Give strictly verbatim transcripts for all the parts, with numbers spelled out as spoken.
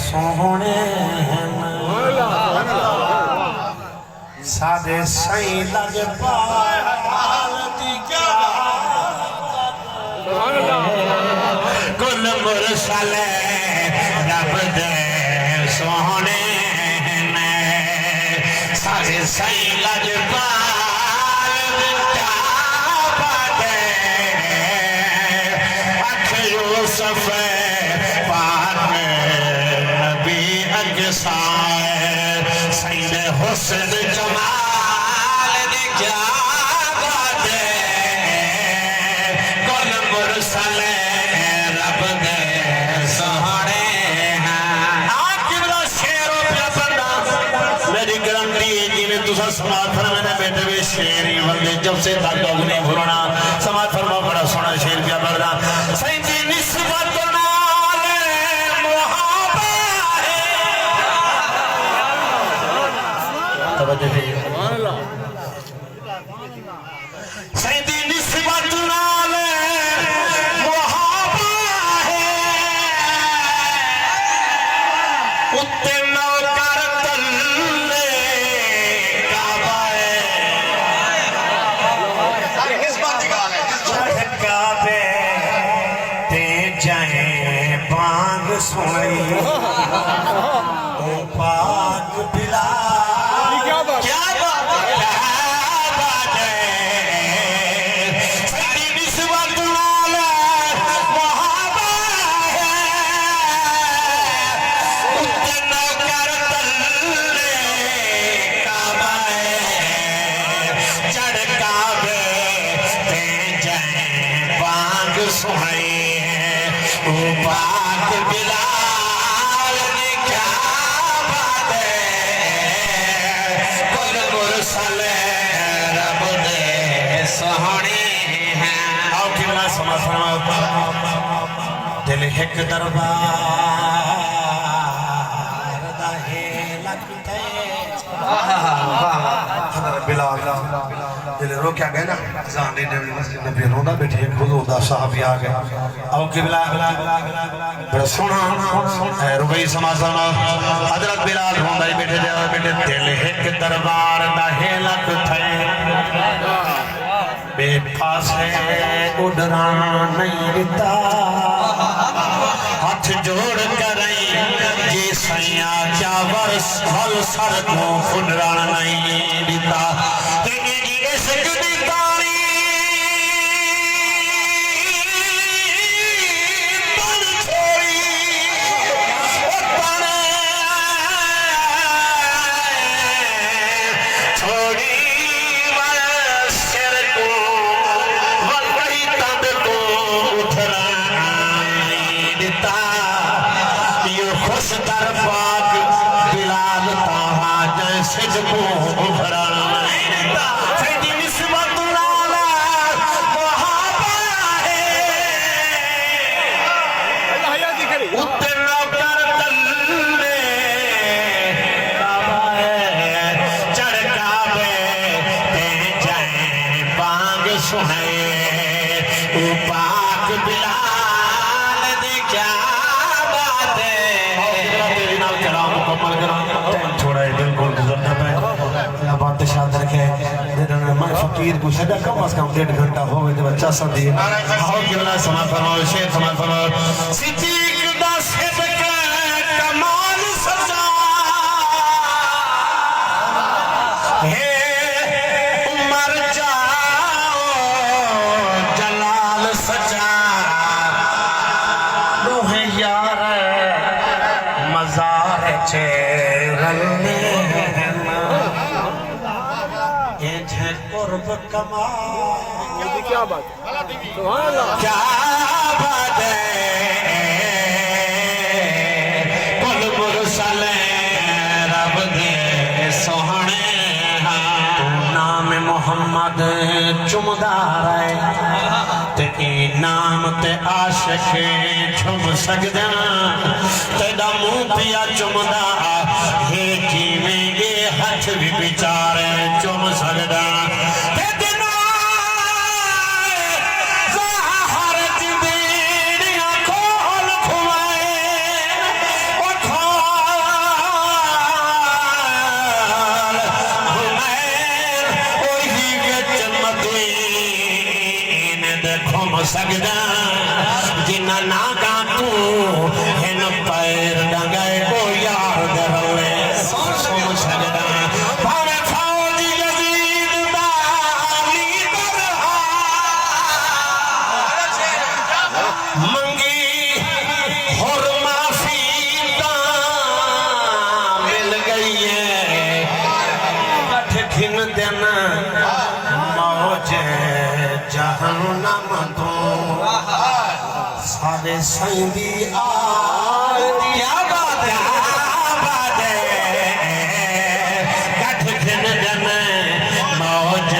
سوہݨے ہن۔ ساݙے سئیں لڄپال دی کیا بات۔ کل مرسل رب دے سوہݨے ہن۔ ساݙے سئیں لڄپال دی کیا بات۔ اکھ یوسف پاک نبی اقصی، سئیں دے حسن جمال دی کیا بات ہے۔ کل مرسل رب دے سوہݨے ہیں۔ آ قبلہ شعر پیا پڑھدا، میری گارنٹی ہے، جیویں تساں سماعت فرمائے نے بیٹے وے شعر ہی ولدے، جب سے تک لوگ نہیں بھولنا۔ سماعت فرماؤ، بڑا سوہݨا شعر پیا پڑھدا۔ سئیں دی نسبت نال محابا ہے۔ توجہ ہے۔ سئیں دی نسبت نال محابا ہے۔ اتے نوکر تلے کعبہ ہے۔ ساری نسبت دی ڳالھ ہے۔ چڑھ کعبے تے جئیں بانگ سݨائی۔ او پاک بلال۔ کیا بات ہے؟ کیا بات ہے؟ ساݙی نسبت نال محابا ہے۔ اتے نوکر تلے کعبہ ہے۔ چڑھ کعبے تے جئیں بانگ سݨائی ہے۔ او پاک بلال دی کیا بات ہے۔ کل مرسل رب دے سوہݨے ہیں۔ آؤ قبلہ سماعت فرماؤ۔ دل ہک دربار دا ہے لڳ واہ، واہ، واہ۔ حضرت بلال جلے روکیا ڳئے نا، اذان ݙیندے ویلے مسجد نبی روندا ٻیٹھے، ہک حضور دا صحابی آ ڳئے۔ او قبلہ، بڑا سوہݨا، اے رباعی سماعت سݨا۔ حضرت بلال روندا ہی ٻیٹھے، تے ٻیٹھے، دل ہک دربار دا ہے لڳ تھئے۔ ٻئے پاسے اݙرݨ نئیں ݙتا۔ ہتھ جوڑ کرئیں جے سئیاں، چا ور ول سر کوں اݙرݨ نئیں ݙتا۔ تیݙی عشق دی تاݨی تݨ چھوڑی، او تݨ چھوڑی، ول سر کوں ول کہیں تند کوں اٹھرݨ نئیں ݙتا۔ ایہو خوش در پاک بلال طاہا، جئیں سجھ کوں ابھرݨ نئیں ݙتا۔ سئیں دی نسبت نال محابا ہے۔ اتے نوکر تلے کعبہ ہے، چڑھ کعبے تے جئیں بانگ سݨائے، او پاک بلال دی کیا بات ہے۔ تیرے نال کلام مکمل کراں، ٹائم تھوڑا ہے، بالکل گزردا پئے۔ اللہ پاک تے شاد رکھے۔ جݙاں من فقیر کوں سݙا کم از کم ݙیڈھ گھنٹہ ہووے تے بچہ سدی۔ آؤ قبلہ سماعت فرماؤ، شعر سماعت فرماؤ۔ صدیق دا صدق کمال سچا ہے، عمر جاؤ جلال سچا۔ ݙوہیں یار مزار چ رلے ہن۔ انجھے قرب کمال۔ کیا بات ہے؟ سبحان اللہ۔ کیا بات ہے؟ کل مرسل رب دے سوہݨے ہاں۔ توں نام محمد چمدا رہے تے ایں نام تے عاشق جھم سڳدن۔ تیݙا منہ پیا چمدا ہے، کیویں اے ہتھ وی وچار چم سڳدن۔ تیݙے نال زہر دی ٻیڑیاں کھول کھوائے۔ سڳداں، جنہاں نانگاں توں ہن پیر ݙنگائے، او یار دے رلے سݨ سڳداں۔ بھاویں فوج یزید دا لیڈر ہا، منگی ہر معافی تاں مل ڳئی ہے، کٹھ گھن دن موج جہنم توں۔ ساݙے سئیں دی آل دی، کیا بات ہے، کیا بات ہے۔ کٹھ گھن دن موج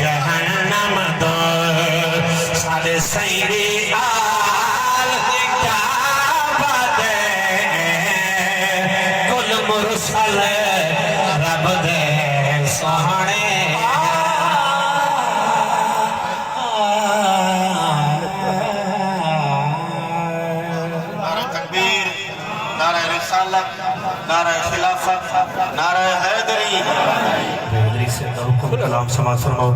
جہنم توں۔ ساݙے سئیں دی آل دی، کیا بات ہے۔ کل مرسل رب دے سوہݨے۔ نعرہ تکبیر، نعرہ رسالت، نعرہ خلافت، نعرہ حیدری۔ حیدری سے حکم کلام سماعت فرماؤ۔